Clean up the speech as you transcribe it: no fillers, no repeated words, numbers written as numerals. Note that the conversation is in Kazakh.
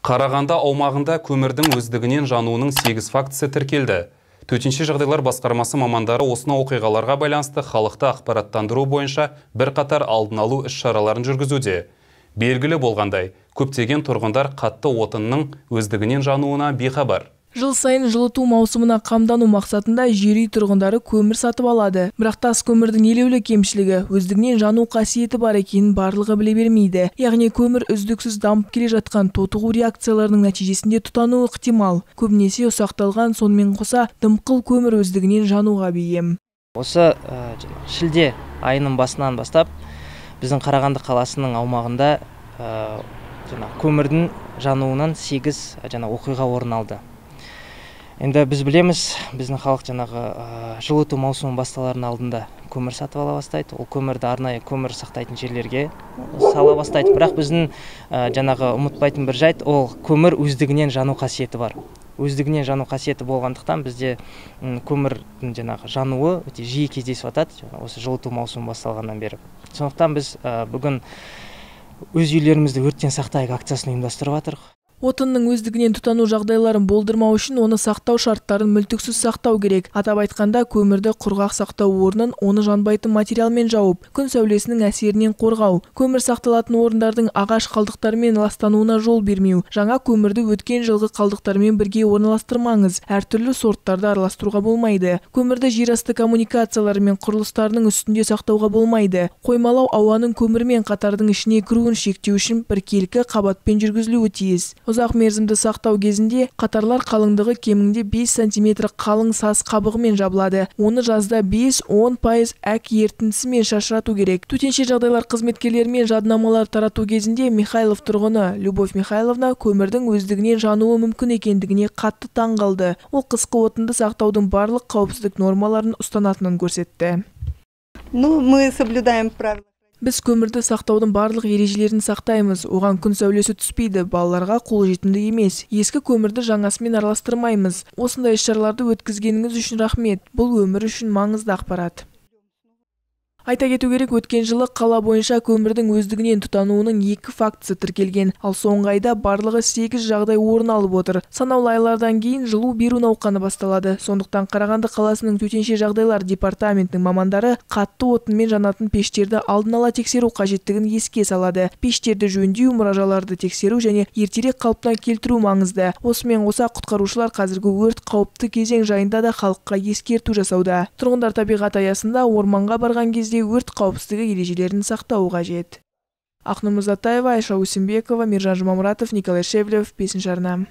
Қарағанды аумағында көмірдің өздігінен жануының 8 фактісі тіркелді. Төтенше жағдайлар басқармасы мамандары осынау оқиғаларға байланысты халықты ақпараттандыру бойынша бірқатар алдын алу іс-шараларын жүргізуде. Белгілі болғандай, көптеген тұрғындар қатты отынның өздігінен жануына бейхабар. Жыл сайын жылыту маусымына қамдану мақсатында жер үй тұрғындары көмір сатып алады. Бірақ тас көмірдің елеулі кемшілігі өздігінен жану қасиеті бар екенін барлығы біле бермейді. Яғни көмір үздіксіз дамып келе жатқан тотығу реакцияларының нәтижесінде тұтануы ықтимал. Көбінесе ұсақталған, сонымен қоса дымқыл көмір өздігінен жануға бейім. Осы шілде айының басынан бастап біздің Қарағанды қаласының аумағында көмірдің жануынан 8 оқиға орын алды. Енді біз білеміз, біздің халық жылыту маусымы басталарының алдында көмір сатып ала бастайды. Ол көмірді арнайы көмір сақтайтын жерлерге сала бастайды. Бірақ біздің ұмытпайтын бір жайт, ол көмір өздігінен жану қасиеті бар. Өздігінен жану қасиеті болғандықтан бізде көмірдің жануы өте жиі кездесіп жатады осы жылыту маусымы басталғаннан бері. Сондықтан біз бүгін өз үйлерімізді өрттен сақтайық акциясын ұйымдастырып жатырмыз. Отынның өздігінен тұтану жағдайларын болдырмау үшін оны сақтау шарттарын мүлтіксіз сақтау керек. Атап айтқанда, көмірді құрғақ сақтау орнын оны жанбайтын материалмен жауып, күн сәулесінің әсерінен қорғау, көмір сақталатын орындардың ағаш қалдықтарымен ластануына жол бермеу, жаңа көмірді өткен жылғы қалдықтармен бірге орналастырмаңыз, әртүрлі сорттарды араластыруға болмайды. Көмірді жерасты коммуникациялары мен құрылыстарының үстінде сақтауға болмайды. Қоймалау ауаның көмірмен қатардың ішіне кіруін шектеу үшін біркелкі қабатпен жүргізілуі тиіс. Ұзақ мерзімді сақтау кезінде қатарлар қалыңдығы кемінде 5 сантиметр қалың саз қабығымен жабылады. Оны жазда 5-10% әк ерітіндісімен шашырату керек. Төтенше жағдайлар қызметкерлерімен жадынамалар тарату кезінде Михайлов тұрғыны Любовь Михайловна көмірдің өздігінен жануы мүмкін екендігіне қатты таң қалды. Ол қысқы отынды сақтаудың барлық қауіпсіздік нормаларын ұстанатынын көрсетті. Мы соблюдаем правила. Біз көмірді сақтаудың барлық ережелерін сақтаймыз. Оған күн сәулесі түспейді, балаларға қолжетімді емес. Ескі көмірді жаңасымен араластырмаймыз. Осындай іс-шараларды өткізгеніңіз үшін рахмет. Бұл өмір үшін маңызды ақпарат. Айта кету керек, өткен жылы қала бойынша көмірдің өздігінен тұтануының 2 фактісі тіркелген. Ал соңғы айда барлығы 8 жағдай орын алып отыр. Санаулы айлардан кейін жылу беру науқаны басталады. Сондықтан Қарағанды қаласының төтенше жағдайлар департаментінің мамандары қатты отынмен жанатын пештерді алдын ала тексеру қажеттігін еске салады. Пештерді жөндеу, мұражаларды тексеру және ертерек қалпына келтіру маңызды. Осымен қоса құтқарушылар қазіргі өрт қауіпті кезең жайында да халыққа ескерту жасауда. Тұрғындар табиғат аясында орманға барған кезде өрт қауіпсіздігі ережелерін сақтауы қажет. Ақнұр Мырзатаева, Айша Өсімбекова, Миржан Жұмамұратов, Николай Шевлев, 5 арна.